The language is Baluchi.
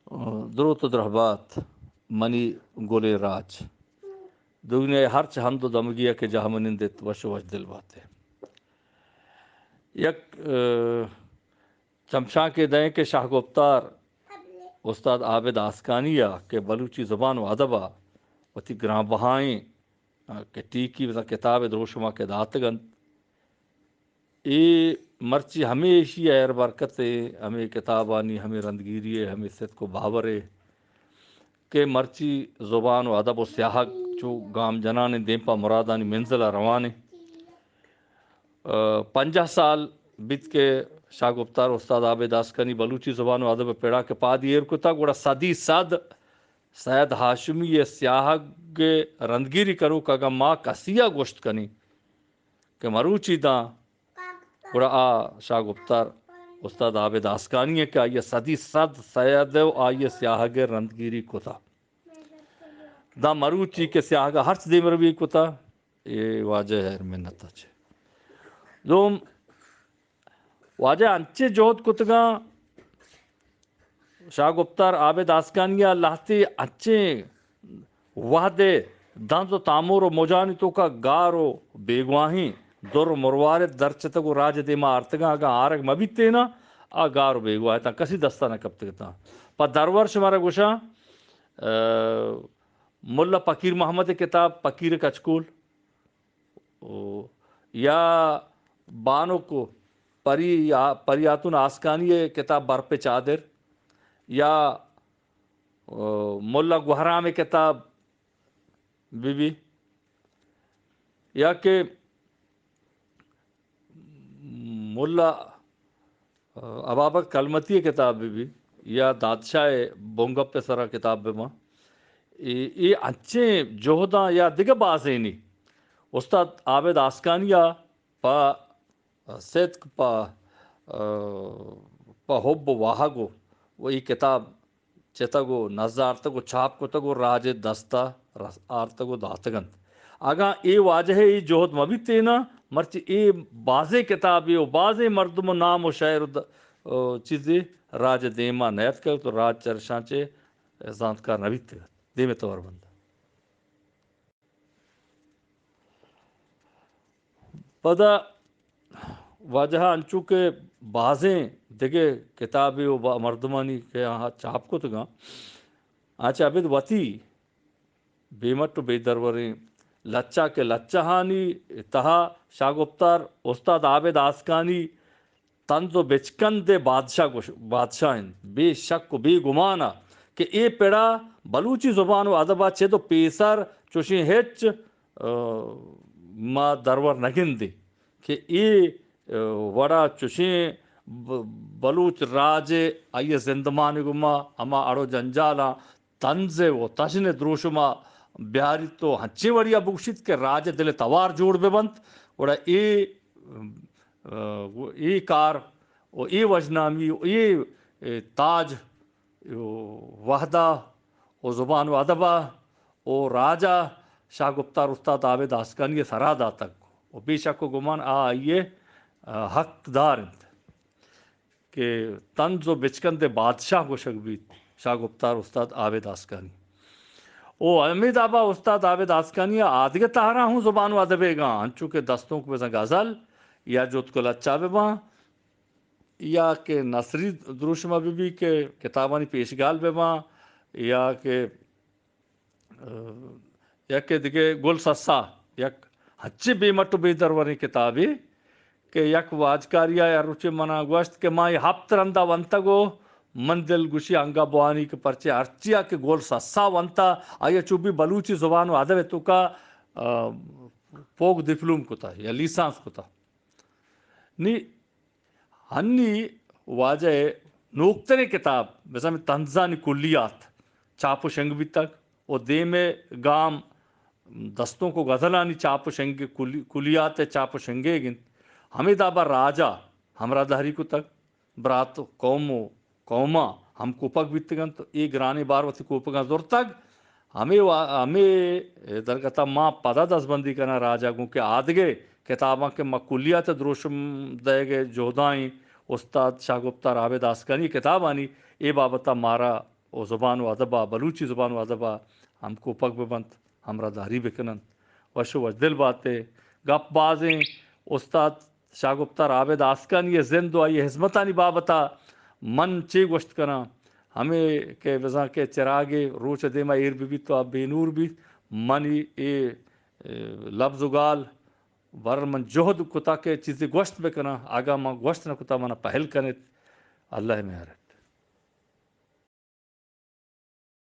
دروت و درہبات منی گلیں راج۔ دگنیا ء ہرچ ہند و دمگی ء کہ جاہ منندت، وش و وش دل بات ئے۔ یک، ء، چمشانکے دئیں کہ شاہ گپتار استاد عابد آسکانی ء کہ بلوچی زبان و ادب ء وتی گران بہائیں، ء، کہ ٹیکی بزاں کتابے دروشم ء کہ داتگ انت، اے مرچی ہمے ایشی ء ہیر برکت ء ہمے کتابانی ہمے رندگیری ء ہمے ستک و باور ء کہ مرچی زبان و ادب و سیاہگ چو گام جنان انت، دیم پہ مرادانی منزل ء روان انت۔ ء پنجاہ سال بیت کہ شاہ گپتار استاد عابد آسکانی بلوچی زبان و ادب ء پڑا کہ پادی ایر کتگ، گڑا صدی صد سید ہاشمی ء سیاہگ ء رندگیری کنوک اگاں ما کسی ء گوشت کنیں کہ مروچی داں، گڑا آ شاہ گپتار استاد عابد آسکانی ء کہ آئی ء صدی صد سید ء آئی ء سیاہگ ء رندگیری کتا۔ داں مروچی کہ سیاہگ ء ہرچ دیمروی کتا، اے واجہ ء ہیر منت ء چہ۔ دوم، واجہ انچیں جہد کتگاں، شاہ گپتار عابد آسکانی ء لہتے انچیں وہدے دنز و تامور و مجانی توکا گار و بیگواہیں در و مروارد درچتگ و راج دیما آرتگاں، اگاں آرگ مہ بیتیناں، آ گار و بیگواہ اتاں، کسی دستا نہ کپتگ اتاں۔ پہ درور شمارا گوشاں، ء، ملا پکیر محمد ء کتاب پکیر کچکول، او، یا بانک پری، پری ہاتون آسکانی ء کتاب برپ چادر، یا، او، ملا گوہرام ء کتاب بی بی، یا کہ ملا ابابک کلمتی ء کتاب بہ بی یا دادشاہ ء بنگپ ء سرا کتاب بہ باں، اے، اے انچیں جہداں یا دگہ بازینی استاد عابد آسکانی ء پہ ستک، پہ، پہ حب و واہگ و، و اے کتاب چتگ و نز آرتگ و چاپ کتگ و راج ء دست ء رس-، آرتگ و داتگ انت۔ اگاں اے واجہ ء اے جہد مہ بیتیناں، مرچی اے بازیں کتابے و بازیں مردم و نام و شعر و د-، و چیزے راج ء دیما نیاتکگ و راج چرشاں چہ زانتکار نہ بیتگ ات۔ دیم ء توار بندہ۔ پدا واجہ ء انچو کہ بازیں دگہ کتابے و با-، مردمانی کہ آہاں چاپ کتگاں، آ چہ ابید وتی بے مٹ و بے دروریں لچہ کہ لچہانی تہا شاہ گپتار استاد عابد آسکانی طنز و بچکند ء بادشاہ گوش-، بادشاہ انت۔ بے شک و بے گمان ء کہ اے پڑا بلوچی زبان و ادب ء چد و پیسر چوشیں ہچ، ء، ما درور نہ گندیں کہ اے، ء، وڑا چوشیں ب-، بلوچ راج ء آئی ء زندمان ء گوما ہما اڑ و جنجالاں طنز ء و تژن ء دروشم ء بیاریت و ہنچیں وڑی ء بگوشیت کہ راج ء دل ء توار جوڑ بہ بنت، گڑا اے، ء، اے کار و اے وژنامی و اے، اے تاج و وہد ء و زبان و ادب ء و راج ء شاہ گپتار استاد عابد آسکانی ء سرا داتگ و بے شک و گمان آ آئی ء حق دار انت۔ کہ طنز و بچکند ء بادشاہ گوشگ بیت شاہ گپتار استاد عابد آسکانی۔ او ہمے دابا استاد عابد آسکانی ء آدگہ تہراں ہوں زبان و ادب ء گاں، انچو کہ دستونک بزاں غزل یا جوتک و لچہ بہ باں یا کہ نثری دروشم ء بہ بی کہ کتابانی پیشگال بہ باں یا کہ ء، یکے دگہ گل سسا، یک ہچی بے مٹ و بے دروریں کتابے کہ یک واجکاری ء ہر روچے منا گوشت کہ ما اے ہپت رندا ونتگ و من دل گوشی انگا بوانی کہ پرچے ہرچیا کہ گل سسا ونتا آیا چو بی بلوچی زبان و ادب ء توکا، ء، پوگ دیپلوم کتا یا لیسانس کتا۔ نی ہنی واجہ ء نوکتریں کتاب، مثلاً طنزانی کلیات چاپ و شنگ بیتگ و دیم ء گام دستونک و غزلانی چاپ و شنگ کلی-، کلیات ء چاپ و شنگیگ انت۔ ہمے دابا راجا ہمراہ داری کتگ، برات قوم و قوماں ہم کوپگ بیتگ انت، اے گرانیں بار وتی کوپگاں زرتگ۔ ہمے وا-، ہمے درگت ء ما پدا دزبندی کناں راج ء گوں کہ آدگہ کتاباں کہ ما کلیات ء دروشم دئیگ ء جہدائیں استاد شاہ گپتار عابد آسکانی کتابانی اے بابت ء مارا و زبان و ادب ءَ، بلوچی زبان و ادب ءَ ہمکوپگ بہ بنت، ہمراہداری بہ کن انت۔ وش و وشدل بات ئے۔ گپ بازیں، استاد شاہ گپتار عابد آسکانی ءِ زند و آئی ءِ ہزمتانی بابت ءَ من چے گوشت کناں؟ ہمے کہ بزاں کہ چراگے روچ ءِ دیم ءَ ایر بہ بیت و آ بے نور بیت، منی اے، اے، لبز و گال، بر من جہد کتا کہ چیزے گوشت بہ کناں، اگاں من گوشت نہ کتا، من ءَ پہل کن ات۔ اللہ ءِ مہر ات۔